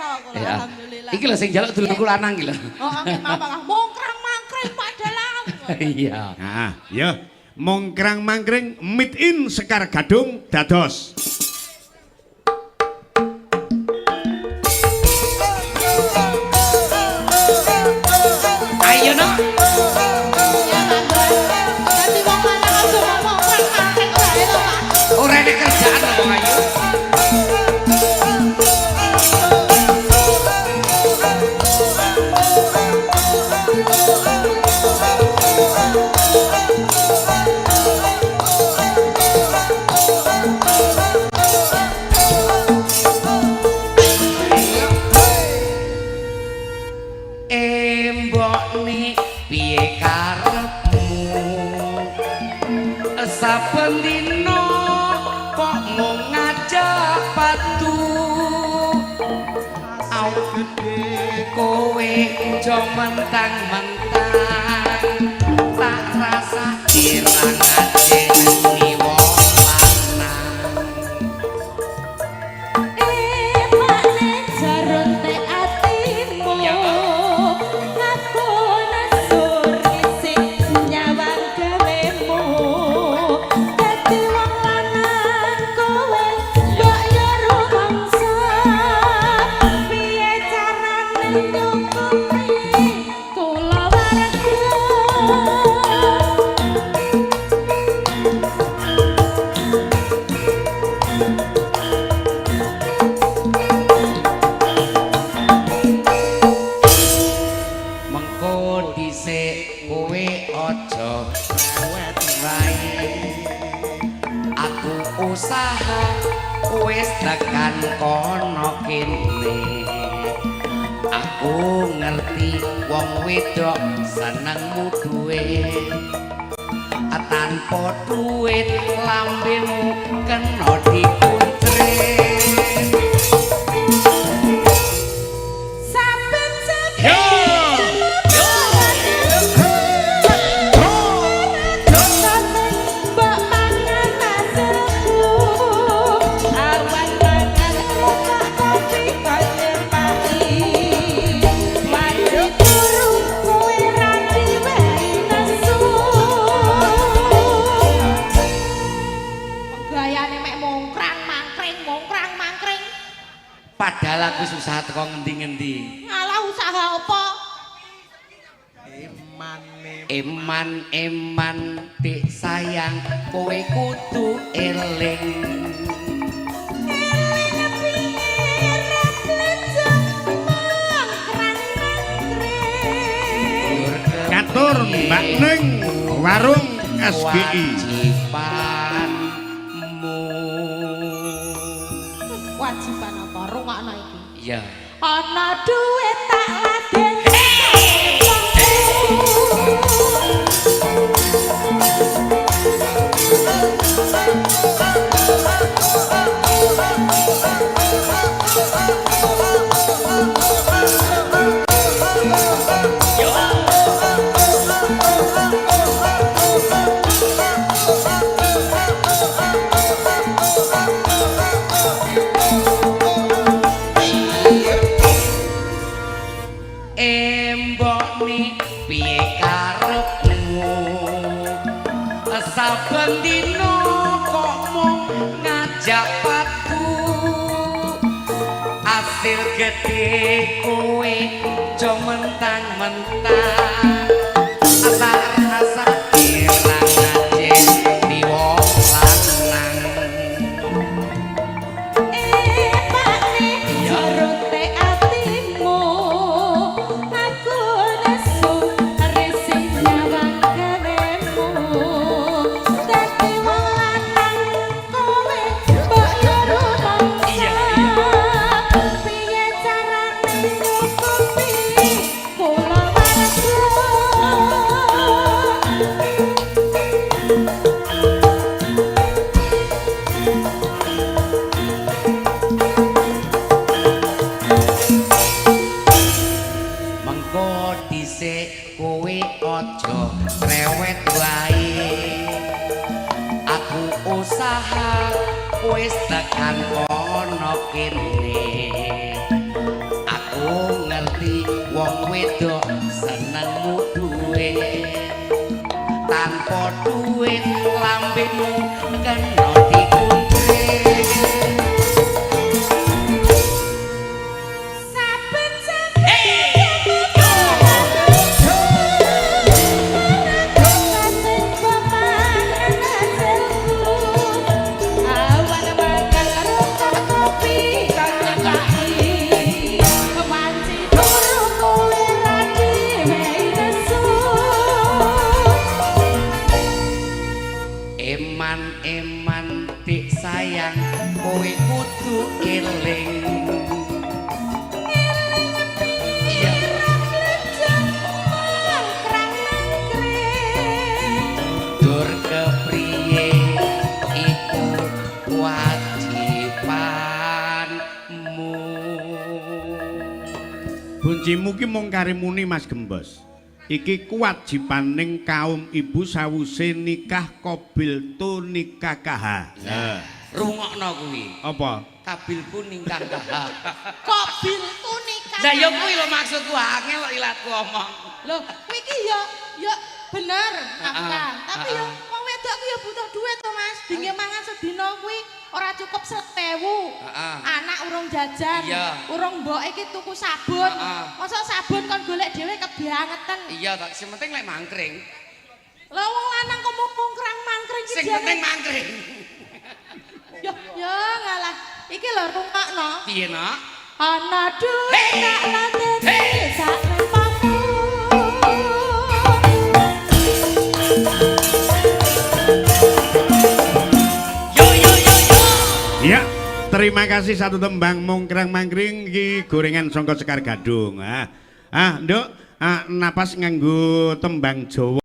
Kersa kula Ya. alhamdulillah. Iki lho sing njaluk dulurku lanang iki lho. Oh, nggih maaf, mongkrang mangkring Pak Dalang. Iya. Nah, ya. Mongkrang mangkring meet in Sekar Gadung dados. Ayo no. Ya Pak Bos. Dadi wong lanang aja mongkrang mangkring wae to, Pak. Ora enek kerjaan lho wong ayu. Embokne piye karepmu? Saben dina kok mung ngajak padu. Au gede kowe aja mentang-mentang tak rasa irang ngajeni wong lanang. Emane jarone atimu ngaku nesu risik nyawang gawemu dadi wong lanang kowe mbok yo rumangsa piye carane nyukupi kula warga. Mengko dhisik kowe aja rewet wae. Aku usaha wis tekan kono kene. Aku ngerti wong wedok senengmu duwe. Tanpa duit lambemu kena dikuncret. Saben Yo. Mbok mangan aseku awan mangan kok kopi kanyepaki mari turu kowe ra diwehi nesu. Gayane mek mongkrang mangkring mongkrang mangkring. Padahal aku susah teko ngendi-ngendi. Ngalah usaha apa? Eman eman dik sayang kowe kudu eling. Eling piye rek mongkrang mangkring. Katur Mbak Ning warung SGI. Kewajibanmu. Kewajiban apa? Rungokno iki. Iya. Ana duit tak ladeni. Embokne piye karepmu? Saben dina kok mung ngajak padu. Asil gedhe kowe aja mentang-mentang. Tak rasa irang ngajeni wong lanang. Epane jrote atimu aku nesu risih nyawang gawemu dadi wong lanang kowe mbok yo rumangsa piye carane nyukupi kula warga. Mengko dhisik kowe aja rewet wae. Aku usaha wis tekan kono kene. Tanpa duit lambemu kena dikuntrit. Saben Hey! awan makan rokok kopi kang nyekaki wanci turu kowe ra diwehi nesu. Eman-eman dik sayang, kowe kudu eling. Iya. Mangkrang mangkring. Dur kepriye iku kewajibanmu. Buncimu ki mung kari muni, Mas Gembos. Iki kewajibaning kaum ibu sawuse nikah qobiltu nikahaka. Lah, rungokno kuwi. Apa? Kabilku ningkah kaha. Qobiltu nikah. Lah ya kuwi lho maksudku, angel kok ilatku omong. Lho, kuwi iki ya ya bener, Kang. Tapi ya wong wedok ku ya butuh duit to, Mas. Dingge mangan sedina kuwi ora cukup 1000. Anak urung jajan, urung mboke iki tuku sabun. Masa sabun kon golek dhewe kebangetan. Iya tak, sing penting lek mangkring. Lah wong lanang kok mungkrang mangkring iki Sing jane. penting mangkring. Ya ya ngalah. Iki lho rungokno. Piye, Nak? Ana duit tak lateni Hey! sak lempamu. Yo yo yo yo. Ya, terima kasih satu tembang mongkrang mangkring iki gorengan sangka Sekar Gadung. Ah, ah, Nduk, ah, napas nganggo tembang Jawa.